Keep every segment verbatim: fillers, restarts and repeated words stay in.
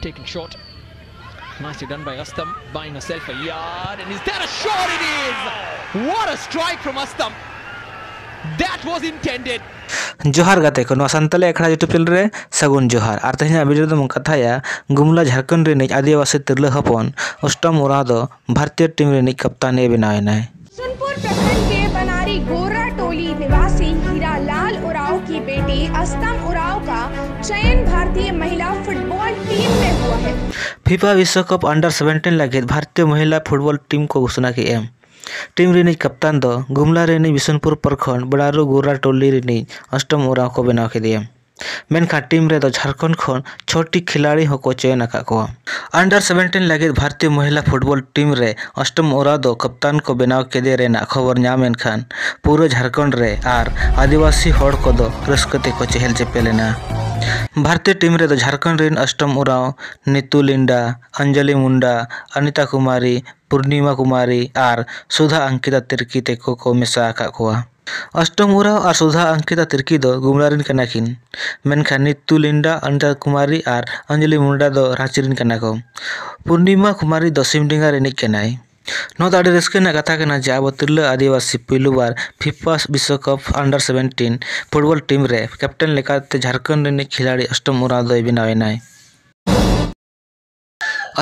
Taken short. Nicely done by Astam, buying herself a yard, and is that a shot? It is! What a strike from Astam! That was intended. ᱡᱚᱦᱟᱨ ᱜᱟᱛᱮ ᱠᱚ, ᱱᱚᱣᱟ ᱥᱟᱱᱛᱟᱞᱤ ᱟᱠᱷᱲᱟ YouTube channel ᱨᱮ ᱥᱟᱹᱜᱩᱱ ᱡᱚᱦᱟᱨ᱾ ᱟᱨ ᱛᱮᱦᱮᱧᱟᱜ video ᱨᱮᱫᱚ ᱵᱚᱱ ᱠᱟᱛᱷᱟᱭᱟ ᱜᱩᱢᱞᱟ ᱡᱷᱟᱲᱠᱷᱚᱸᱰ ᱨᱤᱱᱤᱡ ᱟᱹᱫᱤᱵᱟᱹᱥᱤ ᱛᱤᱨᱞᱟᱹ ᱦᱚᱯᱚᱱ ᱚᱥᱴᱚᱢ ᱳᱨᱟᱸᱣ ᱫᱚ ᱵᱷᱟᱨᱚᱛᱤᱭᱚ team ᱨᱤᱱᱤᱡ ᱠᱟᱯᱛᱟᱱ ᱮ ᱵᱮᱱᱟᱣ ᱮᱱᱟᱭ᱾ बिशुनपुर प्रखंड के बनारी गोर्रा टोली निवासी हीरा लाल उरांव की बेटी अस्तम उरांव का चयन भारतीय महिला फुटबॉल टीम में हुआ है। FIFA ᱵᱤᱥᱥᱚᱠᱟᱯ under seventeen ᱞᱟᱹᱜᱤᱫ ᱵᱷᱟᱨᱚᱛᱤᱭᱚ ᱢᱚᱦᱤᱞᱟ ᱯᱷᱩᱴᱵᱚᱞ ᱴᱤᱢ ᱠᱚ ᱜᱷᱳᱥᱚᱱᱟ ᱠᱮᱫᱼᱟ᱾ ᱴᱤᱢ ᱨᱤᱱᱤᱡ ᱠᱟᱯᱛᱟᱱ ᱫᱚ ᱜᱩᱢᱞᱟ ᱨᱤᱱᱤᱡ ᱵᱤᱥᱩᱱᱯᱩᱨ ᱯᱨᱚᱠᱷᱚᱸᱰ ᱵᱮᱲᱟᱨᱩ ᱜᱳᱨᱟ ᱴᱚᱞᱤ ᱨᱤᱱᱤᱡ ᱚᱥᱴᱚᱢ ᱳᱨᱟᱸᱣ ᱠᱚ ᱵᱮᱱᱟᱣ ᱠᱮᱫᱮᱭᱟ᱾ ᱢᱮᱱᱠᱷᱟᱱ ᱴᱤᱢ ᱨᱮᱫᱚ ᱡᱷᱟᱲᱠᱷᱚᱸᱰ ᱠᱷᱚᱱ ᱪᱷᱚᱴᱤ ᱠᱷᱤᱞᱟᱲᱤ ᱦᱚᱸᱠᱚ ᱪᱚᱭᱚᱱ ᱟᱠᱟᱫ ᱠᱚᱣᱟ᱾ under seventeen ᱞᱟᱹᱜᱤᱫ ᱵᱷᱟᱨᱚᱛᱤᱭᱚ ᱢᱚᱦᱤᱞᱟ ᱯᱷᱩᱴᱵᱚᱞ ᱴᱤᱢ ᱨᱮ ᱚᱥᱴᱚᱢ ᱳᱨᱟᱸᱣ ᱫᱚ ᱠᱟᱯᱛᱟᱱ ᱠᱚ ᱵᱮᱱᱟᱣ ᱠᱮᱫᱮ ᱨᱮᱱᱟᱜ ᱠᱷᱚᱵᱚᱨ ᱧᱟᱢ ᱮᱱ ᱠᱷᱟᱱ ᱯᱩᱨᱟᱹ ᱡᱷᱟᱲᱠᱷᱚᱸᱰ ᱨᱮ ᱟᱨ ᱟᱹᱫᱤᱵᱟᱹᱥᱤ ᱦᱚᱲ ᱠᱚᱫᱚ ᱨᱟᱹᱥᱠᱟᱹ ᱛᱮᱠᱚ ᱪᱮᱦᱮᱞ ᱪᱮᱯᱮᱞ ᱮᱱᱟ᱾ ᱵᱷᱟᱨᱚᱛᱤᱭᱚ ᱴᱤᱢ ᱨᱮᱫᱚ ᱡᱷᱟᱲᱠᱷᱚᱸᱰ ᱨᱤᱱ ᱚᱥᱴᱚᱢ ᱳᱨᱟᱸᱣ, ᱱᱤᱛᱩ ᱞᱤᱱᱰᱟ, ᱚᱧᱡᱚᱞᱤ ᱢᱩᱱᱰᱟ, ᱚᱱᱤᱛᱟ ᱠᱩᱢᱟᱨᱤ, ᱯᱩᱨᱱᱤᱢᱟ ᱠᱩᱢᱟᱨᱤ ᱟᱨ ᱥᱩᱫᱷᱟ ᱟᱝᱠᱤᱛᱟ ᱛᱤᱨᱠᱤ ᱛᱮᱠᱚ ᱠᱚ ᱢᱮᱥᱟ ᱟᱠᱟᱫ ᱠᱚᱣᱟ᱾ ᱚᱥᱴᱚᱢ ᱳᱨᱟᱸᱣ ᱟᱨ ᱥᱩᱫᱷᱟ ᱟᱝᱠᱤᱛᱟ ᱛᱤᱨᱠᱤ ᱫᱚ ᱜᱩᱢᱞᱟ ᱨᱤᱱ ᱠᱟᱱᱟ ᱠᱤᱱ, ᱢᱮᱱᱠᱷᱟᱱ ᱱᱤᱛᱩ ᱞᱤᱱᱰᱟ, ᱚᱱᱤᱛᱟ ᱠᱩᱢᱟᱨᱤ ᱟᱨ ᱚᱧᱡᱚᱞᱤ ᱢᱩᱱᱰᱟ ᱫᱚ ᱨᱟᱸᱪᱤ ᱨᱤᱱ ᱠᱟᱱᱟ ᱠᱚ᱾ ᱯᱩᱨᱱᱤᱢᱟ ᱠᱩᱢᱟᱨᱤ ᱫᱚ ᱥᱤᱢᱰᱮᱸᱜᱟ ᱨᱤᱱᱤᱡ ᱠᱟᱱᱟᱭ᱾ ᱱᱚᱣᱟ ᱫᱚ ᱟᱹᱰᱤ ᱨᱟᱹᱥᱠᱟᱹ ᱨᱮᱱᱟᱜ ᱠᱟᱛᱷᱟ ᱠᱟᱱᱟ ᱡᱮ ᱟᱵᱚ ᱛᱤᱨᱞᱟᱹ ᱟᱹᱫᱤᱵᱟᱹᱥᱤ ᱯᱩᱭᱞᱩ ᱵᱟᱨ FIFA ᱵᱤᱥᱥᱚᱠᱟᱯ under seventeen football team ᱨᱮ ᱠᱮᱯᱴᱮᱱ ᱞᱮᱠᱟᱛᱮ ᱡᱷᱟᱲᱠᱷᱚᱸᱰ ᱨᱤᱱᱤᱡ ᱠᱷᱤᱞᱟᱲᱤ ᱚᱥᱴᱚᱢ ᱳᱨᱟᱸᱣ ᱫᱚᱭ ᱵᱮᱱᱟᱣ ᱮᱱᱟᱭ᱾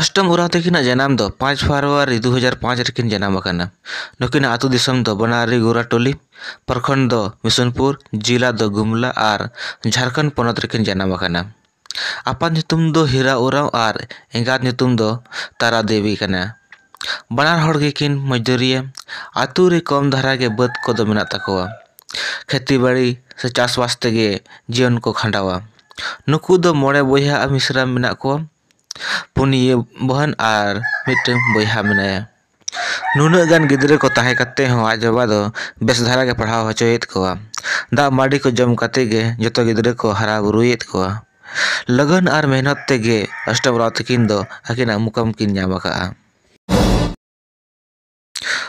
ᱚᱥᱴᱚᱢ ᱳᱨᱟᱸᱣ ᱛᱟᱹᱠᱤᱱᱟᱜ ᱡᱟᱱᱟᱢ ᱫᱚ ᱯᱟᱸᱪ ᱯᱷᱮᱵᱽᱨᱩᱣᱟᱨᱤ ᱫᱩ ᱦᱟᱡᱟᱨ ᱯᱟᱸᱪ ᱨᱮᱠᱤᱱ ᱡᱟᱱᱟᱢ ᱟᱠᱟᱱᱟ᱾ ᱱᱩᱠᱤᱱᱟᱜ ᱟᱹᱛᱩ ᱫᱤᱥᱚᱢ ᱫᱚ ᱵᱚᱱᱟᱨᱤ ᱜᱳᱨᱟ ᱴᱚᱞᱤ, ᱯᱨᱚᱠᱷᱚᱸᱰ ᱫᱚ ᱵᱤᱥᱩᱱᱯᱩᱨ, ᱡᱤᱞᱟ ᱫᱚ ᱜᱩᱢᱞᱟ ᱟᱨ ᱡᱷᱟᱲᱠᱷᱚᱸᱰ ᱯᱚᱱᱚᱛ ᱨᱮᱠᱤᱱ ᱡᱟᱱᱟᱢ ᱟᱠᱟᱱᱟ᱾ ᱟᱯᱟᱛ ᱧᱩᱛᱩᱢ ᱫᱚ ᱦᱤᱨᱟ ᱳᱨᱟᱸᱣ ᱟᱨ ᱮᱸᱜᱟᱛ ᱧᱩᱛᱩᱢ ᱫᱚ ᱛᱟᱨᱟ ᱫᱮᱵᱤ ᱠᱟᱱᱟ᱾ ᱵᱟᱱᱟᱨ ᱦᱚᱲ ᱜᱮᱠᱤᱱ ᱢᱚᱡᱽᱫᱩᱨᱤᱭᱟᱹ᱾ ᱟᱹᱛᱩ ᱨᱮ ᱠᱚᱢ ᱫᱷᱟᱨᱟ ᱜᱮ ᱵᱟᱹᱫᱽ ᱠᱚᱫᱚ ᱢᱮᱱᱟᱜ ᱛᱟᱠᱚᱣᱟ᱾ ᱠᱷᱮᱛᱤ ᱵᱟᱲᱤ ᱥᱮ ᱪᱟᱥᱵᱟᱥ ᱛᱮᱜᱮ ᱡᱤᱭᱚᱱ ᱠᱚ ᱠᱷᱟᱸᱰᱟᱣᱟ᱾ ᱱᱩᱠᱩ ᱫᱚ ᱢᱚᱬᱮ ᱵᱚᱭᱦᱟ ᱟᱨ ᱢᱤᱥᱨᱟ ᱢᱮᱱᱟᱜ ᱠᱚᱣᱟ᱾ ᱯᱩᱱᱭᱟᱹ ᱵᱚᱦᱚᱱ ᱟᱨ ᱢᱤᱫᱴᱟᱝ ᱵᱚᱭᱦᱟ ᱢᱮᱱᱟᱭᱟ᱾ ᱱᱩᱱᱟᱹᱜ ᱜᱟᱱ ᱜᱤᱫᱽᱨᱟᱹ ᱠᱚ ᱛᱟᱦᱮᱸ ᱠᱟᱛᱮ ᱦᱚᱸ ᱟᱡ ᱵᱟᱵᱟ ᱫᱚ ᱵᱮᱥ ᱫᱷᱟᱨᱟ ᱜᱮ ᱯᱟᱲᱦᱟᱣ ᱦᱚᱪᱚᱭᱮᱫ ᱠᱚᱣᱟ᱾ ᱫᱟᱜ ᱢᱟᱹᱰᱤ ᱠᱚ ᱡᱚᱢ ᱠᱟᱛᱮ ᱜᱮ ᱡᱚᱛᱚ ᱜᱤᱫᱽᱨᱟᱹ ᱠᱚ ᱦᱟᱨᱟ ᱵᱩᱨᱩᱭᱮᱫ ᱠᱚᱣᱟ᱾ ᱞᱚᱜᱚᱱ ᱟᱨ ᱢᱮᱦᱱᱚᱛ ᱛᱮᱜᱮ ᱚᱥᱴᱚᱢ ᱳᱨᱟᱸᱣ ᱛᱟᱹᱠᱤᱱ ᱫᱚ ᱟᱹᱠᱤᱱᱟᱜ ᱢᱩᱠᱟᱢ ᱠᱤᱱ ᱧᱟᱢ ᱟᱠᱟᱫᱼᱟ᱾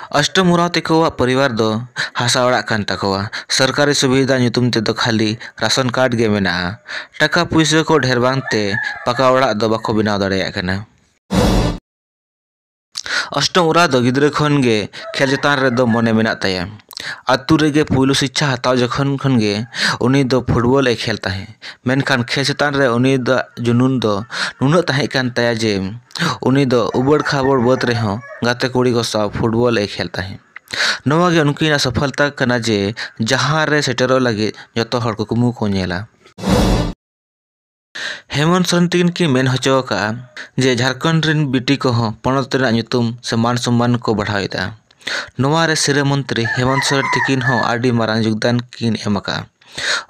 ᱚᱥᱴᱚᱢ ᱩᱨᱟᱣ ᱛᱮᱠᱚᱣᱟᱜ ᱯᱚᱨᱤᱵᱟᱨ ᱫᱚ ᱦᱟᱥᱟ ᱚᱲᱟᱜ ᱠᱟᱱ ᱛᱟᱠᱚᱣᱟ᱾ ᱥᱚᱨᱠᱟᱨᱤ ᱥᱩᱵᱤᱫᱷᱟ ᱧᱩᱛᱩᱢ ᱛᱮᱫᱚ ᱠᱷᱟᱹᱞᱤ ᱨᱟᱥᱚᱱ ᱠᱟᱨᱰ ᱜᱮ ᱢᱮᱱᱟᱜᱼᱟ᱾ ᱴᱟᱠᱟ ᱯᱩᱭᱥᱟᱹ ᱠᱚ ᱰᱷᱮᱨ ᱵᱟᱝᱛᱮ ᱯᱟᱠᱟ ᱚᱲᱟᱜ ᱫᱚ ᱵᱟᱠᱚ ᱵᱮᱱᱟᱣ ᱫᱟᱲᱮᱭᱟᱜ ᱠᱟᱱᱟ᱾ ᱚᱥᱴᱚᱢ ᱩᱨᱟᱣ ᱫᱚ ᱜᱤᱫᱽᱨᱟᱹ ᱠᱷᱚᱱ ᱜᱮ ᱠᱷᱮᱞ ᱪᱮᱛᱟᱱ ᱨᱮᱫᱚ ᱢᱚᱱᱮ ᱢᱮᱱᱟᱜ ᱛᱟᱭᱟ᱾ ᱟᱛᱳ ᱨᱮᱜᱮ ᱯᱩᱭᱞᱩ ᱥᱤᱠᱪᱷᱟ ᱦᱟᱛᱟᱣ ᱡᱚᱠᱷᱚᱱ ᱠᱷᱚᱱ ᱜᱮ ᱩᱱᱤ ᱫᱚ ᱯᱷᱩᱴᱵᱚᱞ ᱮ ᱠᱷᱮᱞ ᱛᱟᱦᱮᱸᱫ᱾ ᱢᱮᱱᱠᱷᱟᱱ ᱠᱷᱮᱞ ᱪᱮᱛᱟᱱ ᱨᱮ ᱩᱱᱤ ᱫᱚ ᱡᱩᱱᱩᱱ ᱫᱚ ᱱᱩᱱᱟᱹᱜ ᱛᱟᱦᱮᱸ ᱠᱟᱱ ᱛᱟᱭᱟ ᱡᱮ ᱩᱱᱤ ᱫᱚ ᱩᱵᱟᱹᱲ ᱠᱷᱟᱵᱚᱲ ᱵᱟᱹᱫᱽ ᱨᱮᱦᱚᱸ ᱜᱟᱛᱮ ᱠᱩᱲᱤ ᱠᱚ ᱥᱟᱶ ᱯᱷᱩᱴᱵᱚᱞ ᱮ ᱠᱷᱮᱞ ᱛᱟᱦᱮᱸᱫ᱾ ᱱᱚᱣᱟ ᱜᱮ ᱩᱱᱠᱤᱱᱟᱜ ᱥᱚᱯᱷᱚᱞᱛᱟ ᱠᱟᱱᱟ ᱡᱮ ᱡᱟᱦᱟᱸ ᱨᱮ ᱥᱮᱴᱮᱨᱚᱜ ᱞᱟᱹᱜᱤᱫ ᱡᱚᱛᱚ ᱦᱚᱲ ᱠᱩᱠᱢᱩ ᱠᱚ ᱧᱮᱞᱟ᱾ ᱦᱮᱢᱚᱱᱛ ᱥᱚᱨᱮᱱ ᱛᱤᱠᱤᱱ ᱠᱤᱱ ᱢᱮᱱ ᱦᱚᱪᱚ ᱟᱠᱟᱫᱼᱟ ᱡᱮ ᱡᱷᱟᱲᱠᱷᱚᱸᱰ ᱨᱮᱱ ᱵᱤᱴᱤ ᱠᱚᱦᱚᱸ ᱯᱚᱱᱚᱛ ᱨᱮᱱᱟᱜ ᱧᱩᱛᱩᱢ ᱥᱮ ᱢᱟᱱ ᱥᱚᱢᱢᱟᱱ ᱠᱚ ᱵᱟᱲᱦᱟᱣ ᱮᱫᱟ᱾ ᱱᱚᱣᱟ ᱨᱮ ᱥᱤᱨᱟᱹ ᱢᱚᱱᱛᱨᱤ ᱦᱮᱢᱚᱱᱛ ᱥᱚᱨᱮᱱ ᱛᱤᱠᱤᱱ ᱦᱚᱸ ᱟᱹᱰᱤ ᱢᱟᱨᱟᱝ ᱡᱳᱜᱽᱫᱟᱱ ᱠᱤᱱ ᱮᱢ ᱟᱠᱟᱫᱼᱟ᱾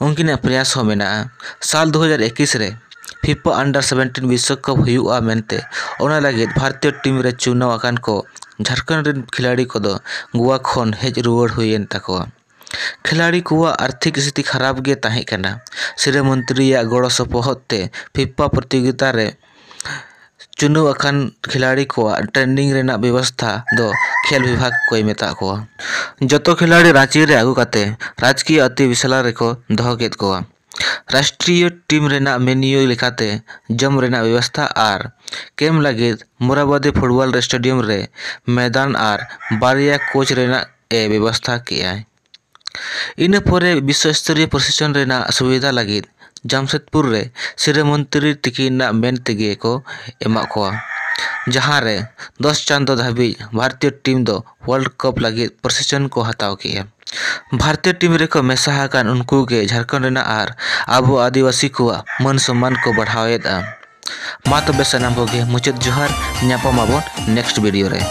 ᱩᱱᱠᱤᱱᱟᱜ ᱯᱨᱚᱭᱟᱥ ᱦᱚᱸ ᱢᱮᱱᱟᱜᱼᱟ᱾ ᱥᱟᱞ ᱫᱩ ᱦᱟᱡᱟᱨ ᱮᱠᱩᱥ ᱨᱮ ᱯᱷᱤᱯᱟ ᱟᱱᱰᱟᱨ ᱥᱮᱵᱷᱮᱱᱴᱤᱱ ᱵᱤᱥᱥᱚᱠᱟᱯ ᱦᱩᱭᱩᱜᱼᱟ ᱢᱮᱱᱛᱮ ᱚᱱᱟ ᱞᱟᱹᱜᱤᱫ ᱵᱷᱟᱨᱚᱛᱤᱭᱚ ᱴᱤᱢ ᱨᱮ ᱪᱩᱱᱟᱹᱣ ᱟᱠᱟᱱ ᱠᱚ ᱡᱷᱟᱲᱠᱷᱚᱸᱰ ᱨᱮᱱ ᱠᱷᱤᱞᱟᱲᱤ ᱠᱚᱫᱚ ᱜᱳᱣᱟ ᱠᱷᱚᱱ ᱦᱮᱡ ᱨᱩᱣᱟᱹᱲ ᱦᱩᱭᱮᱱ ᱛᱟᱠᱚᱣᱟ᱾ ᱠᱷᱤᱞᱟᱲᱤ ᱠᱚᱣᱟᱜ ᱟᱨᱛᱷᱤᱠ ᱥᱛᱷᱤᱛᱤ ᱠᱷᱟᱨᱟᱯ ᱜᱮ ᱛᱟᱦᱮᱸ ᱠᱟᱱᱟ᱾ ᱥᱤᱨᱟᱹ ᱢᱚᱱᱛᱨᱤᱭᱟᱜ ᱜᱚᱲᱚ ᱥᱚᱯᱚᱦᱚᱫ ᱛᱮ ᱯᱷᱤᱯᱟ ᱯᱨᱚᱛᱤᱡᱳᱜᱤᱛᱟ ᱨᱮ ᱪᱩᱱᱟᱹᱣ ᱟᱠᱟᱱ ᱠᱷᱤᱞᱟᱲᱤ ᱠᱚᱣᱟᱜ ᱴᱨᱮᱱᱤᱝ ᱨᱮᱱᱟᱜ ᱵᱮᱵᱚᱥᱛᱷᱟ ᱫᱚ ᱠᱷᱮᱞ ᱵᱤᱵᱷᱟᱜᱽ ᱠᱚᱭ ᱢᱮᱛᱟᱜ ᱠᱚᱣᱟ᱾ ᱡᱚᱛᱚ ᱠᱷᱤᱞᱟᱲᱤ ᱨᱟᱸᱪᱤ ᱨᱮ ᱟᱹᱜᱩ ᱠᱟᱛᱮ ᱨᱟᱡᱽᱠᱤᱭᱟᱹ ᱚᱛᱤ ᱵᱤᱥᱟᱞᱟ ᱨᱮᱠᱚ ᱫᱚᱦᱚ ᱠᱮᱫ ᱠᱚᱣᱟ᱾ ᱨᱟᱥᱴᱨᱤᱭᱚ ᱴᱤᱢ ᱨᱮᱱᱟᱜ ᱢᱮᱱᱤᱭᱩ ᱞᱮᱠᱟᱛᱮ ᱡᱚᱢ ᱨᱮᱱᱟᱜ ᱵᱮᱵᱚᱥᱛᱷᱟ ᱟᱨ ᱠᱮᱢᱯ ᱞᱟᱹᱜᱤᱫ ᱢᱳᱨᱟᱵᱟᱫᱤ ᱯᱷᱩᱴᱵᱚᱞ ᱥᱴᱮᱰᱤᱭᱟᱢ ᱨᱮ ᱢᱮᱫᱟᱱ ᱟᱨ ᱵᱟᱨᱭᱟ ᱠᱳᱪ ᱨᱮᱱᱟᱜ ᱮ ᱵᱮᱵᱚᱥᱛᱷᱟ ᱠᱮᱜᱼᱟᱭ᱾ ᱤᱱᱟᱹ ᱯᱚᱨᱮ ᱵᱤᱥᱥᱚ ᱥᱛᱚᱨᱤᱭᱚ ᱯᱨᱚᱥᱮᱥᱚᱱ ᱨᱮᱱᱟᱜ ᱥᱩᱵᱤᱫᱷᱟ ᱞᱟᱹᱜᱤᱫ ᱡᱟᱢᱥᱮᱫᱽᱯᱩᱨ ᱨᱮ ᱥᱤᱨᱟᱹ ᱢᱚᱱᱛᱨᱤ ᱛᱤᱠᱤᱱᱟᱜ ᱢᱮᱱ ᱛᱮᱜᱮ ᱠᱚ ᱮᱢᱟᱜ ᱠᱚᱣᱟ, ᱡᱟᱦᱟᱸ ᱨᱮ ᱫᱚᱥ ᱪᱟᱸᱫᱚ ᱫᱷᱟᱹᱵᱤᱡ ᱵᱷᱟᱨᱚᱛᱤᱭᱚ ᱴᱤᱢ ᱫᱚ ᱣᱟᱨᱞᱰ ᱠᱟᱯ ᱞᱟᱹᱜᱤᱫ ᱯᱨᱚᱥᱮᱥᱚᱱ ᱠᱚ ᱦᱟᱛᱟᱣ ᱠᱮᱜᱼᱟ᱾ ᱵᱷᱟᱨᱚᱛᱤᱭᱚ ᱴᱤᱢ ᱨᱮᱠᱚ ᱢᱮᱥᱟ ᱟᱠᱟᱱ ᱩᱱᱠᱩ ᱜᱮ ᱡᱷᱟᱲᱠᱷᱚᱸᱰ ᱨᱮᱱᱟᱜ ᱟᱨ ᱟᱵᱚ ᱟᱹᱫᱤᱵᱟᱹᱥᱤ ᱠᱚᱣᱟᱜ ᱢᱟᱹᱱ ᱥᱚᱢᱢᱟᱱ ᱠᱚ ᱵᱟᱲᱦᱟᱣᱮᱫᱼᱟ᱾ ᱢᱟ ᱛᱚᱵᱮ ᱥᱟᱱᱟᱢ ᱠᱚᱜᱮ ᱢᱩᱪᱟᱹᱫ ᱡᱚᱦᱟᱨ, ᱧᱟᱯᱟᱢ ᱟᱵᱚᱱ ᱱᱮᱠᱥᱴ ᱵᱷᱤᱰᱤᱭᱳ ᱨᱮ᱾